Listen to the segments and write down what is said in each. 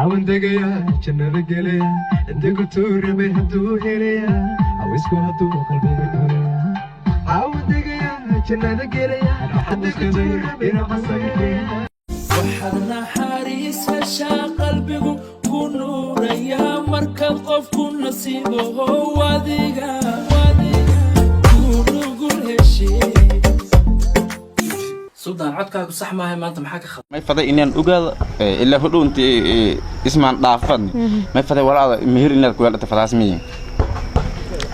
Cawan degaya, jannada gelaya, degutuu rabay hadduu helaya, awisku hadduu qalbiga koraya. Cawan degaya, jannada gelaya, degutuu rabay helaya. Waxaad naxariis heshaa, qalbigu ku nuurayaa markaad qofku nasiibaho adiga ku nugul heshee. Suldaan, codkaagu sax maahay maanta, maxaa ka khaldan? May faday inaan ogaado ilaa hodhow inti ismaan dhaafan. May faday walaada mihir inaad kuyeelata fadaas miyi?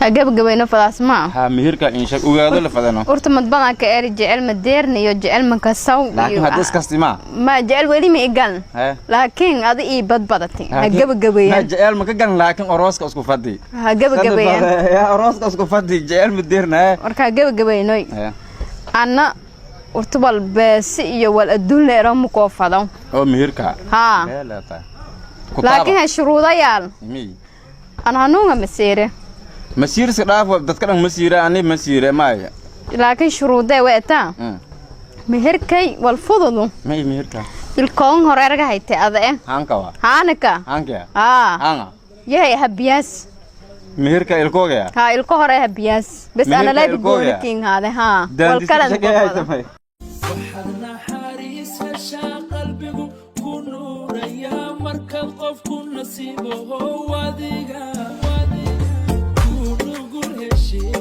Ha gabagabayno fadaas maa. Ha, mihirka in sheeg, ogaado la fadano. Horta madbadan ka eri jecel ma deerna iyo jecel ma kasaw. Laakiin hadda iskasti ma ma jecel weli ma igal. He. Laakiin adi ii badbadatay ha Ma gabagabeeyaan. Jecel ma ka galan, laakiin orooska isku fadi. Ha gabagabeeyaan. Ya, orooska isku fadi, jecel ma deerna, he. Marka ha gabagabaynoy. He. Anna horta wal beesi iyo wal adduun leero ma koo fado. Oo mihirka. Haa. Hee, leetahay. Laakiin ha shuruudayaal. Mi an hanuunga masiire. Masiirska dhaaf, dadka dhan masiire, ani masiire maaya. Laakiin shuruudee weetaa. Meherkay wal fududu. May mihirka? Ilkoon hore erga hayte ada eh. Haanka waa. Haanaka. Haanka. Haa. Haanga. Yahay habiyaas. Mihirka ilkoogaya. Haa, ilko hore habiyaas bes. Meherka ana layba ilkooga? Goonikiin haade haa wal kalan. Waxaad naxariis heshaa, qalbigu ku nuurayaa markaad qofku nasiibaho adiga ku nugul heshee.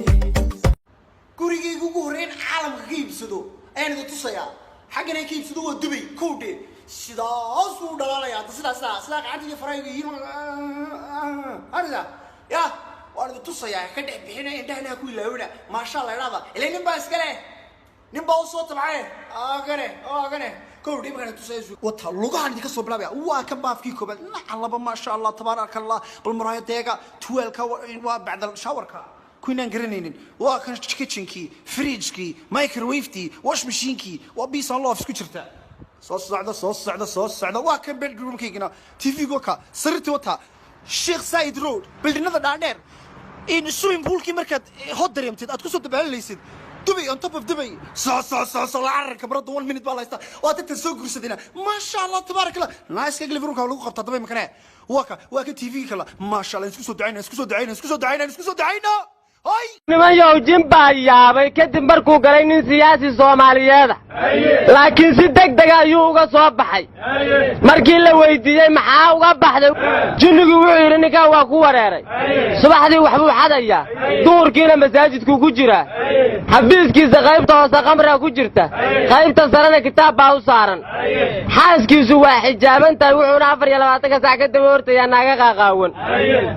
Gurigayga ugu horreyn caalamka ka iibsado ayaan idin tusayaa. Xaggan ay ka iibsado waa Dubay kowdhe. Sidaasuu dhalaalaya hadda, sidaa sidaa sidaa gacanta iyo farahayga yihiin arida ya. Waan idin tusayaa, ka dhex bixina, indhahana ha ku ilaawina. Maasha Allah idhahda, ilaa nin baa iska leh, nin baa usoo tabcaye. Agane agane kowdhe markaan tusaya wata lugahan idinka soo bilaabaya. Waa kan baafkii koobaad nacalaba. Maasha Allah, tabaaraka Allah. Bal muraayadeega tuwaalka waa bacdal showerka kuinaan garanaynin. Waa kan kitchenkii, fridgekii, microwavekii, wash machinekii. Waa peace and love isku jirta. Soo socda, soo socda, soo socda. Waa kan bedroomkaygina, TV ka, sariirtii wata, Sheekh Said Road, buildinada dhaadheer, in swimming poolkii markaad hod dareemtid aad kusoo dabaalanaysid. Dubay on top of Dubay. Soo soo soo soo la cararka marada. One minute baa la haystaa. Waa dadkan soo guursadayna. Maasha Allah, tabaarak Allah. Nice living roomka lagu qabtaa dabay makane. Waa ka TV kala. Maasha Allah, isku soo ducayna, isku soo ducayna, isku soo ducayna, isku soo ducayna. Hay. Nimanyow, jin baa yaabay kadib markuu galay nin siyaasi Soomaaliyeeda, laakiin si deg dega ayuu uga soo baxay. Markii la weydiiyey maxaa uga baxday jinnigii, wuxuu yidhi ninkan waa ku wareeray. Subaxdii waxbuu xadayaa, duhurkiina masaajidkuu ku jiraa, xafiiskiisa qaybta hoose khamraa ku jirta, qaybta sarena kitaab baa u saaran, xaaskiisu waa xijaaban tahay, wuxuuna 24-ka saac ka daba hortayaa naaga qaaqaawan.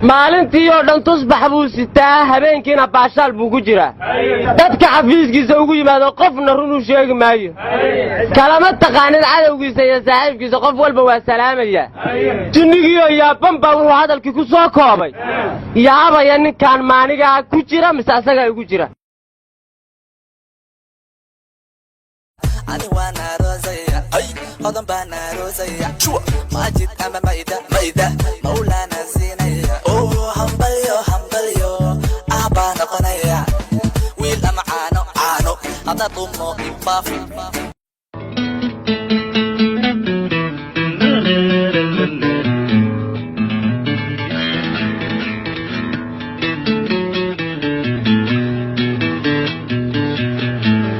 Maalintii oo dhan tusbax buu sitaa, habeenkiina baashaal buu ku jiraa. Dadka xafiiskiisa ugu yimaado qofna run u sheegi maayo, kalama taqaanin cadowgiisa iyo saaxiibkiisa, qof walba waa salaamaya. Jinnigiioo yaaban baa wuxuu hadalkii ku soo koobay: yaabaya, ninkaan maanigaa ku jira mise asagaa igu jira? Ani waan aroosaya, hodan baan aroosaya, Maajid ama Mayda Mayda Mawlaana siinaya. Oh, hambalyo hambalyo, aabaa noqonaya, wiil ama caano caano hadda dhumo ibaafi.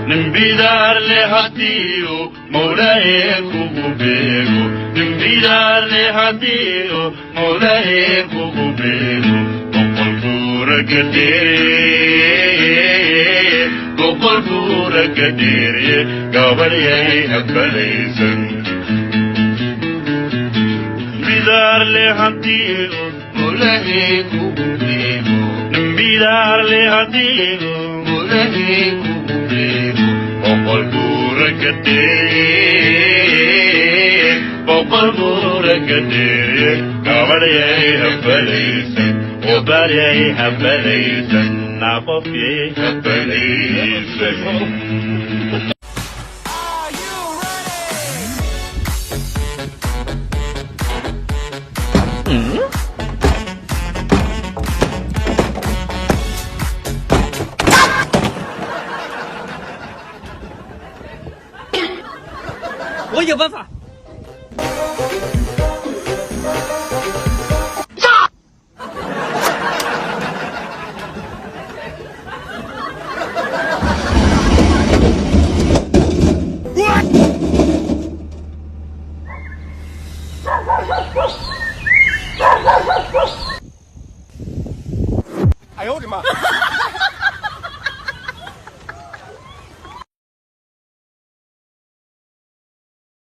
Nimbidaarle hadiyo mawlaye kugu beego, nimbidaarle hadiyo mawlaye kugu beego, boqol buura gadheere, boqol buura gadheere, gabaryay habalaysan. Nimbidaarle hadiyo mawlaye kugu beego, nimbidaarle hadiyo mawlaye kugu beego, boqol buura gadheere, boqol buura gadheere, gabaryay habalaysan, gabaryay habalaysan, naqofyay habalaysan. Are you ready? 我有办法。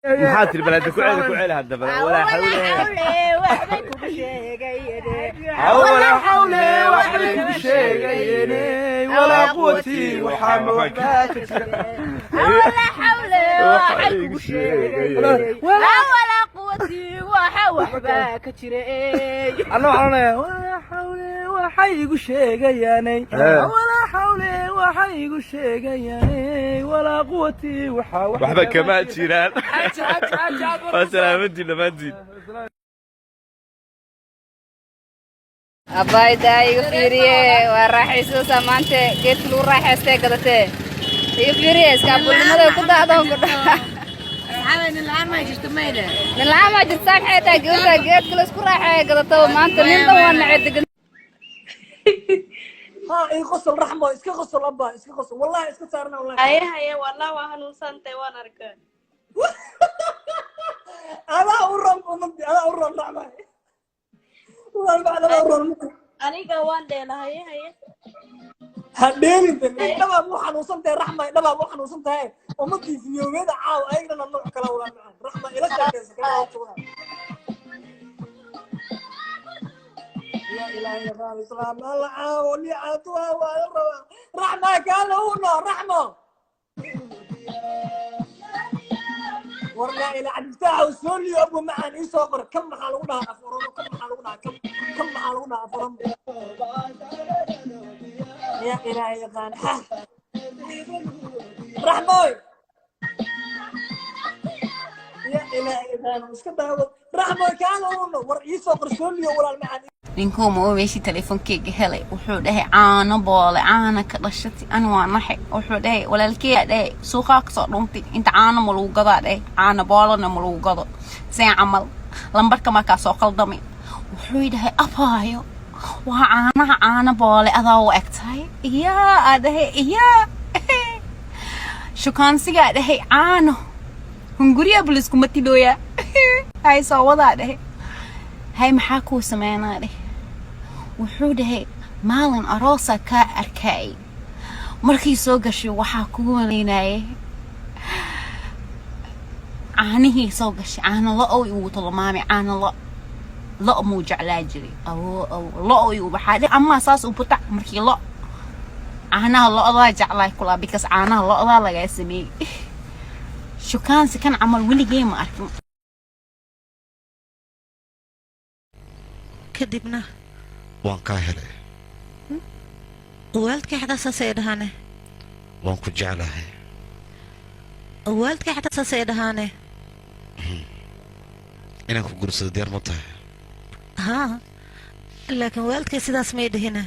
Maxaa tiri? Balaada ku celi, ku celi hadda bal. Walaa xawle walaa xawle waxbay kugu sheegayeen, walaa quwatii waxaa ma waxbaa ka jira waxay igu sheegayeen. Anna waxaan odhanayaa walaa xawle waxay igu sheegayaanay, walaa xawle waxay igu sheegayaanay, walaa quwatii waxaa waxba kama jiraan. Waa salaamadii dhammaantiin. Abayda, iga fiiriye, waa raaxaysaysaa maanta. Geedka lagu raaxaystay gadatee, iga fiiriye, iskaabulnimada ku dacdoon ku dhaha. Nin la'aan maa jirtaa? Maxay tahay gabadha geedka la isku raaxeeya gadato maanta? Nin dhan waa nacay degan. Ha ii qosol, Raxmo, iska qosol abba, iska qosol, wallahi iska saarna, wallahi. Haye haye, wallah waa hanuunsantay, waan arkaa. Adaa u ron umadi, adaa u ron, Raxmo, wallahi bacda adaa u ron. Aniga waan dheela, haye haye. Ha dheelin, dhabaab u xanuunsan tahay, Raxma, dhabaab u xanuunsan tahay. Ummadii fiyoobeda caaw ayagana nooc kala walaa macaan. Raxma, ila sheekaysa kala horta walaa. Ya ilaahay yaqaan islaam alla caawo liicaatuha waa la rabaa. Raxma, kaala uno, Raxmo, war laa ilaa Cabdifataax soo liyo. Abu macaan, ii soo qor kam maxaa lagu dhahaa af Oromo? Kam maxaa lagu dhahaa? Kam, kam maxaa lagu dhahaa af Oromo? Ya ilaahay yaqaan. Raxmooy, ya ilaahay yaqaan, iska daawo. Raxmooy, kaala uno, war ii soo qor soo liyo, walaal macaan. Ninkuu ma meeshii teleefonkeyga helay, wuxuu dhahay caano boole caana ka dhashatay. Ani waa naxay. Wuxuu dhahay walaalkeyaa dhahay suuqaa kasoo dhuntay inta caano ma lagu gadaa dhahay, caano boolana ma lagu gado seen camal. Lambarka markaa soo qaldamay, wuxuu dhahay abaayo, waa caanaha caano boole, adaa u eg tahay. Iyaa, aa dhahay, iyaa, shukaansigaa dhahay caano hunguriyaa buliskuma tilooyaa hay soo wadaa dhahay. Hay, maxaa kuu sameynaa dheh? Wuxuu dhahay maalin aroosa kaa arkay, markii soo gashay waxaa kugu malaynayay caanihii soo gashay, caano lo' igu tilmaamay. Caano lo' lo' muu jeclaa jiray. Awo awo, lo' igu waxaa dheh amaa saas u butac markii lo' caanaha lo'daa jeclaa kulaa, because caanaha lo'daa lagaa sameeyey. Shukaansi kan camal weligay ma arkin. Kadibna waan kaa helay. Waalidkay xataa saasay dhahaane. Waan ku jeclahay. Waalidkay xataa saasay dhahaane. Inaan ku guursado diyaar ma tahay? Haa, laakiin waalidkay sidaas may dhihine.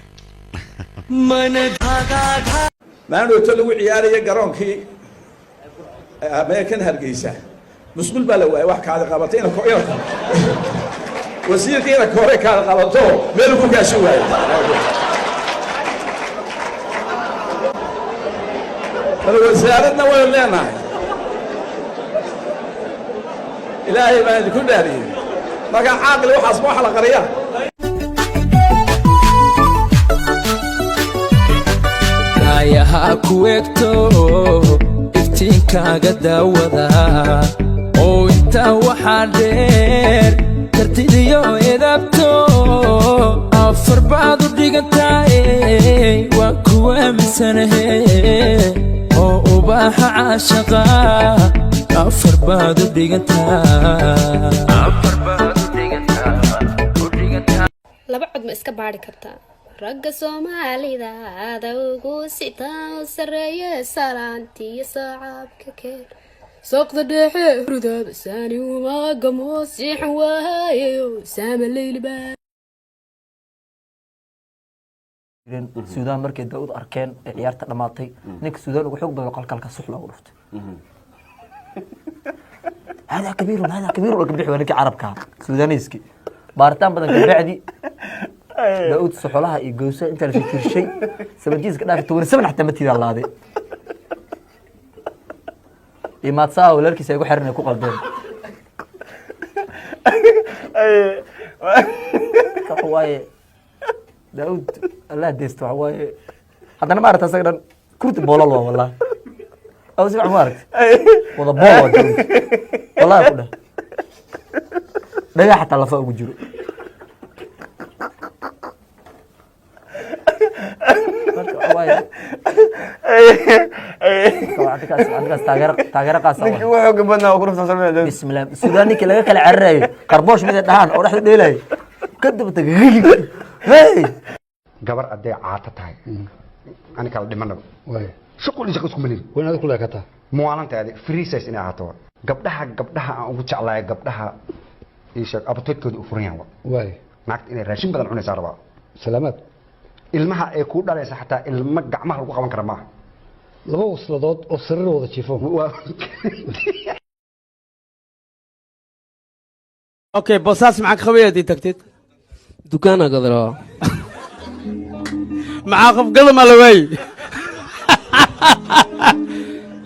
Maalin lagu ciyaaraya garoonkii Ameerkan Hargeysa, musqul baa la waayay. Wax kaada qabatay ina ina wasiirka ina hore kaada qabato meel ku kaashin waayay. Bal wasaaradna waynu leenahay, Ilaahay baan idinku dhaariyey. Marka caaqli waxaas ma wax la qariya. Kaayaha ku egto iftiinkaaga daawada oo intaa waxaa dheer kartidiyo edabto, afar baad u dhigantahay, waa kuwa aaminsanahe oo ubaaxa caashaqa, afar baad u dhigantaa. Laba cod ma iska baari kartaa? Ragga Soomaalida ada ugu sitaa sareeye, salaantiyo sacaabka keen, soqda dhexe hurudaba saani uma gamo, siixan waayayo saama leyliba. Suudaan markay Daawud arkeen ee ciyaarta dhammaatay, ninka Suudaan ugu xoog badan qalkalka sux loogu dhuftay. Hada kabiirun, hada kabiirun, ka bixi waa ninkii Carabka Suudaaniiski. Baaritaan badan kabacdi Daawud soxolaha iyo gowsa inta la fikirshay sabankiiska dhaafi 17 xataa ma tiidaa laaday. Imaadsaha walaalkiisa ay ku xiran ay ku qaldeen. Waxa waaye Daawud, Allah deysto. Waxa waaye haddana ma aragta, asaga dhan kurti boolal waa, wallahi. Aw si fiican ma aragta, wada bool waa Daawud, wallahi. Ku dheh dhagax xataa lafa ugu jiro. Marka waxa waaye, marka taageero, taageero qaas ah. Ninkii ugu xooga badnaa oo ku rafsan samee. Bismillah, Suudaan ninkii laga kala cararayo, qarboosh mid ay dhahaan oo dhexda dheelayo, kadib tag, hey. Gabar hadday caato tahay, ani kala dhimanaba, shuqul iyo shaqo isku malin. Waa inaad ku leekataa. Muwaalantaadi free size inay ahaato. Gabdhaha, gabdhaha aan ugu jeclahay, gabdhaha ii sheeg appetite-kooda u furan yahay. Naagta inay raashin badan cunaysaa rabaa. Salaamaad. Ilmaha ay kuu dhalaysa xataa ilmo gacmaha lagu qaban kara maaha. Laba wasladood oo sariir wada jiifo. Okay, boosaas maxaa ka qabaya haddii tagtid? Dukaana gadraa. Maxaa qof gada ma la waayi?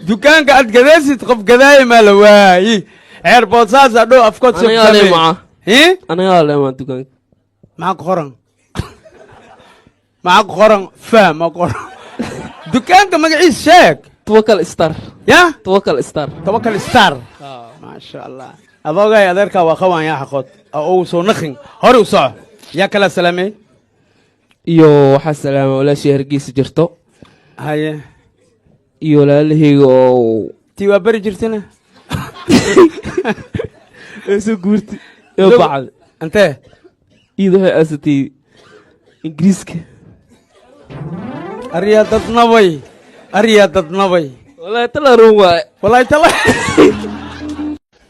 Dukaanka aad gadaysid qof gadaaya maa la waayi? Ceer boosaas adhow afkood soo. Anigaa le maca. Hii? Anigaa le maa dukaanka. Maxaa ku qoran? Maxaa ku qoran? Fah ma qoran dukaanka magaciis? Sheeg. Tawakal Star. Ya. Tawakal Star. Tawakal Star, maasha Allah. Adoogay adeerkaa waa qawaan yaa xaqood oo ugu soo naqin hore u soco. Yaa kala salaamey? Iyo waxaa salaama walaashii Hargeysa jirto. Haye. Iyo walaalahayga oo tii waa beri jirtana. Ee soo guurti ee bacda. Intee? Iyada waxay aasatay Ingiriiska. Aryaa dadnabay, aryaa dadnabay. Wallaahi tala run waaye. Wallaahi tala.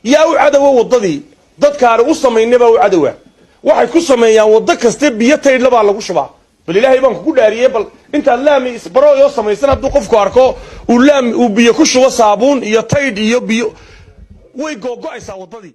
Yaa u cadowa waddadii dadkaani u samaynay baa u cadowa. Waxay ku sameeyaan waddo kaste biyo taydhla baa lagu shubaa. Bal Ilaahay baan kugu dhaariyey, bal intaad laami isbaro oo samaysan hadduu qofku arko uu laami uu biyo ku shubo, saabuun iyo taydh iyo biyo, way googo'aysaa waddadii.